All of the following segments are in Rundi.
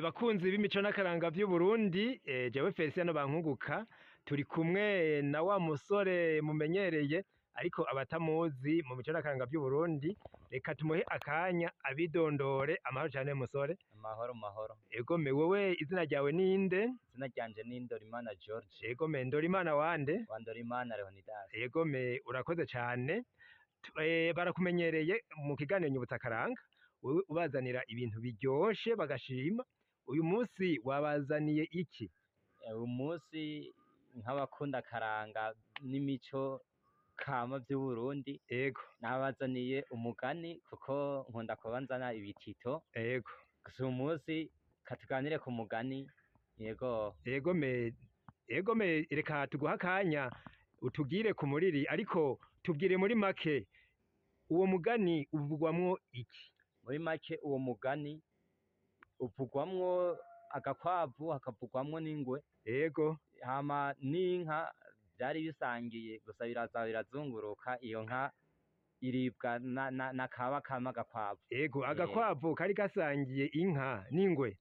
Bakunzi b'imico n'akaranga vy'Uburundi, jewe Feliciano Bankunguka turi kumwe na wa musore mumenyereye, ariko abatamuzi mu mico n'akaranga vy'Uburundi, reka tumuhe akanya abidondore. Amahoro cane musore. Amahoro mahoro. Egome, wewe izina ryawe ninde? Izina ryanje ni Ndorimana George. Egome, Ndorimana wande? Wa Ndorimana Leonidas. Egome, urakoze cane. Barakumenyereye mu kiganiro Nyibutsa Akaranga, wewe ubazanira ibintu biryoshe bagashima. Uyu munsi wabazaniye iki? Uyu munsi nk'abakunda akaranga n'imico kama vy'Uburundi, nabazaniye umugani kuko nkunda kuba nzana ibitito. Gusa uyu munsi katuganire ku mugani, yego. Egome, reka tuguha akanya utubwire ku muriri, ariko tubwire muri make, uwo mugani uvugwamwo iki? Muri make uwo mugani uvugwamwo agakwavu, hakavugwamwo n'ingwe. Hama n'inka vyari bisangiye, gusa biraza birazunguruka, iyo nka iribwa na kaba kama agakwavu. Ego, agakwavu kari gasangiye inka n'ingwe.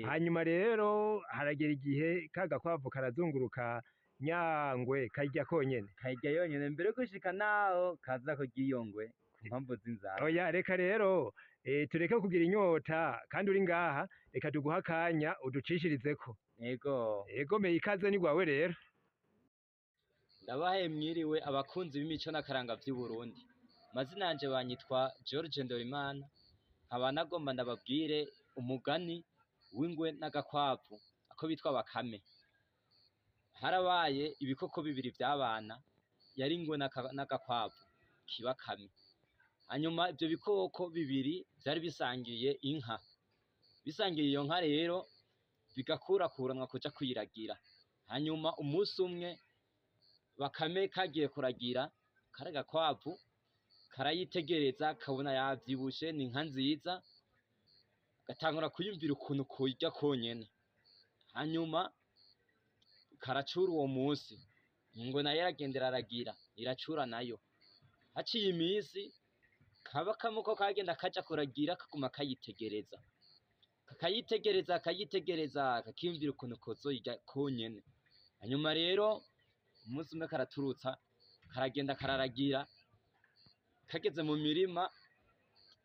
Hanyuma rero haragera igihe ka gakwavu karazunguruka, nyangwe kayirya konyene. Kayirya yonyene, mbere yo gushika naho kaza kurya iyo ngwe ku mpamvu z'inzara. Oya, reka rero tureke kugira inyota kandi uri ngaha, reka tuguha akanya uducishirizeko. Ego. Ego me, ikaze ni gwawe rero. Ndabahaye mwiriwe abakunzi b'imico n'akaranga vy'Uburundi. Mazina yanje banyitwa George Ndorimana, nkaba nagomba ndababwire umugani w'ingwe n'agakwavu, ako bitwa Bakame. Harabaye ibikoko bibiri vyabana, yari ingwe n'agakwavu kibakame. Hanyuma ivyo bikoko bibiri vyari bisangiye inka. Bisangiye iyo nka rero bigakurakuranwa kuja kuyiragira. Hanyuma umunsi umwe Bakame kagiye kuragira kari agakwavu, karayitegereza kabona yavyibushe, ni inka nziza, gatangura kwiyumvira ukuntu koyirya konyene. Hanyuma karacura uwo munsi, ingwe nayo iragenda iraragira, iracura nayo. Haciye imisi kaba kamwe ko kagenda kaja kuragira kaguma kayitegereza, kakayitegereza, kayitegereza, kakiyumvira ukuntu kozoyirya konyene. Hanyuma rero umunsi umwe karaturutsa, karagenda kararagira, kageze mu mirima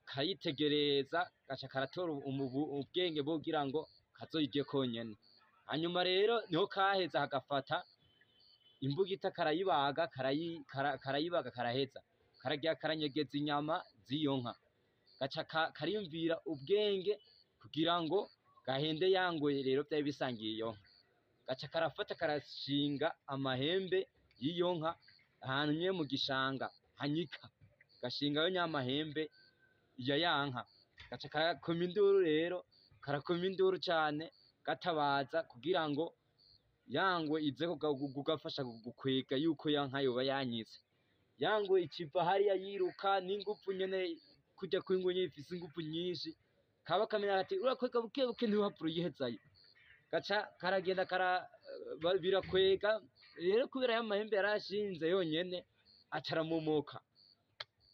kayitegereza, gaca karatora ubwenge bwo kugira ngo kazoyirye konyene. Hanyuma rero niho kaheza kagafata imbugita karayibaga, karayibaga karaheza, karagira karanyegeza inyama z'iyo nka, gaca kariyumvira ubwenge kugira ngo gahende yangoye rero vyari bisangiye iyo nka. Gaca karafata karashinga amahembe y'iyo nka ahantu nyene mu gishanga hanyika, gashingayo nyamahembe ya ya nka, gaca karakoma induru rero, karakoma induru cane gatabaza kugira ngo yangwe ize kugafasha gukwega yuko ya nka yoba yanyitse. Yangwe ikiva hariya yiruka n'inguvu nyene, kurya kw'ingwe nyene ifise inguvu nyinshi. Kaba kamenya ati urakwega buke buke ntiwapfura uyihezayo. Gaca karagenda birakwega rero, kubera ya mahembe yarashinze yonyene aca aramomoka.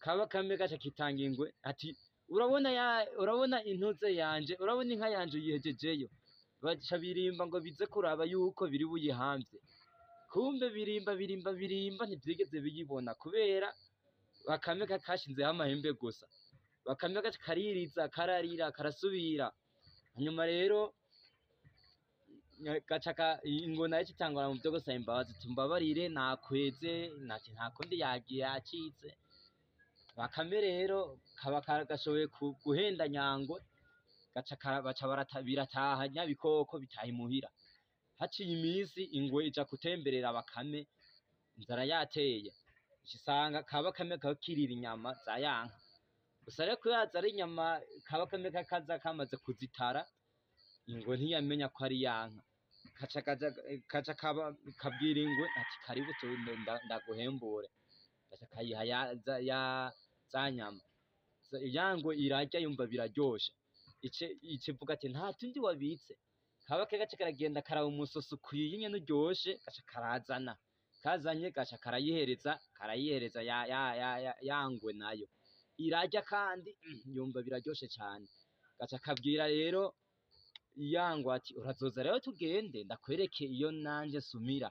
Kaba kame gaca kitanga ingwe ati urabona ya, urabona intuze yanje, urabona inka yanje uyihejejeyo. Baca birimba ngo bize kuraba yuko biri buyihamvye. Kumbe birimba birimba birimba ntivyigeze biyibona, kubera Bakame kashinzeho amahembe gusa. Bakame gaca kaririza, kararira, karasubira. Hanyuma rero gaca ingona yacu itangura mu vyo gusaba imbabazi, tumbabarire nakweze, nati nta kundi yagiye yacitse. Bakame rero kaba gashoboye guhenda nyangwe, gaca baca birataha nyabikoko bitaha imuhira. Haciye imisi ingwe ija gutemberera Bakame, inzara yateye, ica isanga ka Bakame kakirira inyama za ya nka. Gusa rero kubera ari inyama ka Bakame kakaza kamaze kuzitara, ingwe ntiyamenya ko ari ya nka. Kaca kaja kabwira ingwe ati karibu ndaguhembure. Gaca kayiha ya za nyama. Ya ngwe irarya yumva biraryoshe. Ice ivuga ati nta tundi wabitse. Kaba gaca karagenda karaba umusoso ukwiye nyene uryoshe, gaca karazana. Kazanye gaca karayihereza, karayihereza ya ngwe nayo. Irarya kandi yumva biraryoshe cane. Gaca kabwira rero Yangwe ati urazoza rero tugende ndakwereke iyo nanje sumira.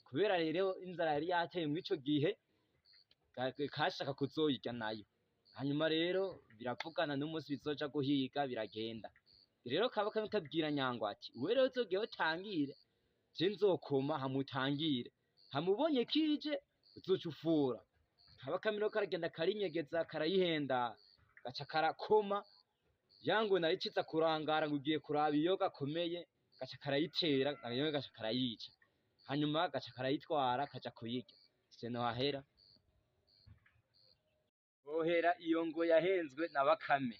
Kubera rero inzara yari yateye mw'ico gihe, kashaka kuzoyirya nayo. Hanyuma rero biravugana n'umunsi bizoja guhiga, biragenda. Rero kaba kamwe kabwira Nyangwe ati wewe rero uzogiye utangire, je nzokoma hamutangire, hamubonye kije uzoca ufura. Kaba kamwe rero karagenda karinyegeza, karayihenda, gaca karakoma. Yangwe nayo iciza kurangara ngo ugiye kuraba iyo gakomeye, gaca karayitera nayo gaca karayica, hanyuma gaca karayitwara kaja kuyirya. Je nohahera bohera iyo ngo yahenzwe na Bakame.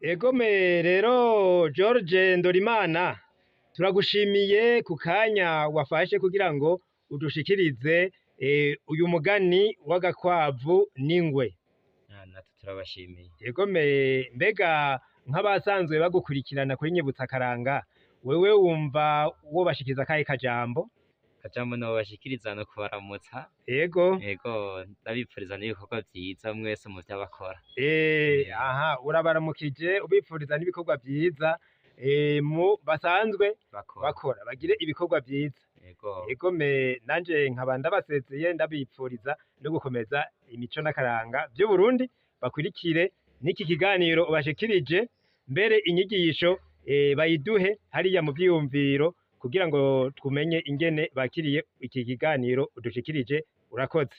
Egome rero George Ndorimana, turagushimiye ku kanya wafashe kugira ngo udushikirize uyu mugani w'agakwavu n'ingwe. Natwe turabashimiye. Egome, mbega nk'abasanzwe bagukurikirana kuri Nyibutsa Karanga, wewe wumva wobashikiriza akahe kajambo? Kajambo nobashikiriza no kubaramutsa. Ego. Ego, ndabipfuriza n'ibikorwa vyiza mwese mu vyo bakora. Aha urabaramukije ubipfuriza n'ibikorwa vyiza mu basanzwe bakora, bagire ibikorwa vyiza. Ego. Egome, nanje nkaba ndabasezeye, ndabipfuriza no gukomeza imico n'akaranga vy'Uburundi, bakurikire n'iki kiganiro ubashikirije, mbere inyigisho bayiduhe hariya mu vyiyumviro kugira ngo tumenye ingene bakiriye iki kiganiro udushikirije. Urakoze.